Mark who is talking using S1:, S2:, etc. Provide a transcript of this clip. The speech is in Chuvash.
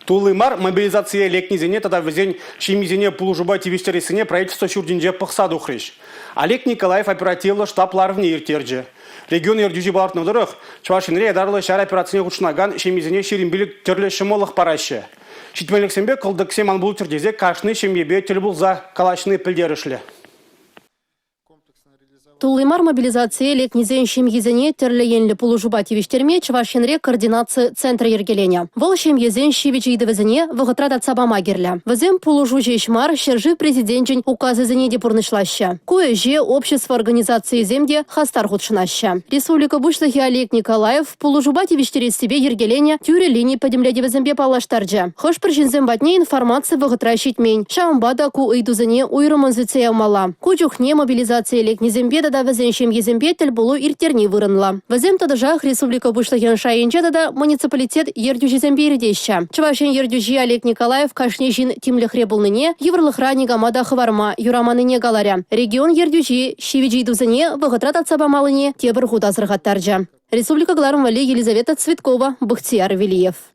S1: Тулли мар мобилизацие лекнисене тата вӗсен ҫемйисене пулӑшупа тивӗҫтерессине правительство ҫуртӗнче пӑхса тухрӗҫ. Олег Николаев оперативлӑ штаб ларӑвне ирттерчӗ. Регион ертӳҫи палӑртнӑ тӑрӑх, Чӑваш Енре ятарлӑ ҫар операцине хутшӑнакан ҫемьесене 25 тӗрлӗ ҫӑмӑллӑх параҫҫӗ. Ҫитменлӗхсемпе кӑлтӑксем ан пулччӑр тесе кашни ҫемьепе тӗл пулса калаҫни пӗлтерӗшлӗ.
S2: Тулли мар мобилизацие лекнисен ҫемйисене тӗрлӗ енлӗ пулӑшупа тивӗҫтерме Чӑваш Енре координаци центрӗ йӗркеленӗ. Вӑл ҫемьесен ҫивӗч ыйтӑвӗсене вӑхӑтра татса пама кирлӗ. Вӗсем пулӑшу ҫеҫ мар, ҫӗршыв Президенчӗн указӗсене те пурнӑҫлаҫҫӗ. Ку ӗҫе общество организацийӗсем те хастар хутшӑнаҫҫӗ. Республика Пуҫлӑхӗ Олег Николаев пулӑшупа тивӗҫтерессипе йӗркеленӗ тӳрӗ лини пӗтӗмлетӗвӗсемпе паллаштарчӗ. Хӑш-пӗр ҫынсем патне информаци вӑхӑтра ҫитмен. Ҫавӑнпа та ку ыйтусене уйрӑммӑн сӳтсе явмалла. Ку чухне мобилизацие лекнисемпе тата вӗсен ҫемйисемпе тӗл пулу ирттерни вырӑнлӑ. Вӗсем тӑтӑшах республика Пуҫлӑхӗн шайӗнче тата муниципалитет ертӳҫисемпе иртеҫҫӗ. Чӑваш Ен ертӳҫи Олег Николаев кашни ҫын тимлӗхре пулнине, йывӑрлӑхра никама та хӑварма юраманнине каларӗ. Регион ертӳҫи ҫивӗч ыйтусене вӑхӑтра татса памаллине тепӗр хут асӑрхаттарчӗ. Республика кӑларӑм валли Елизавета Цветкова, Бахтияр Велиев.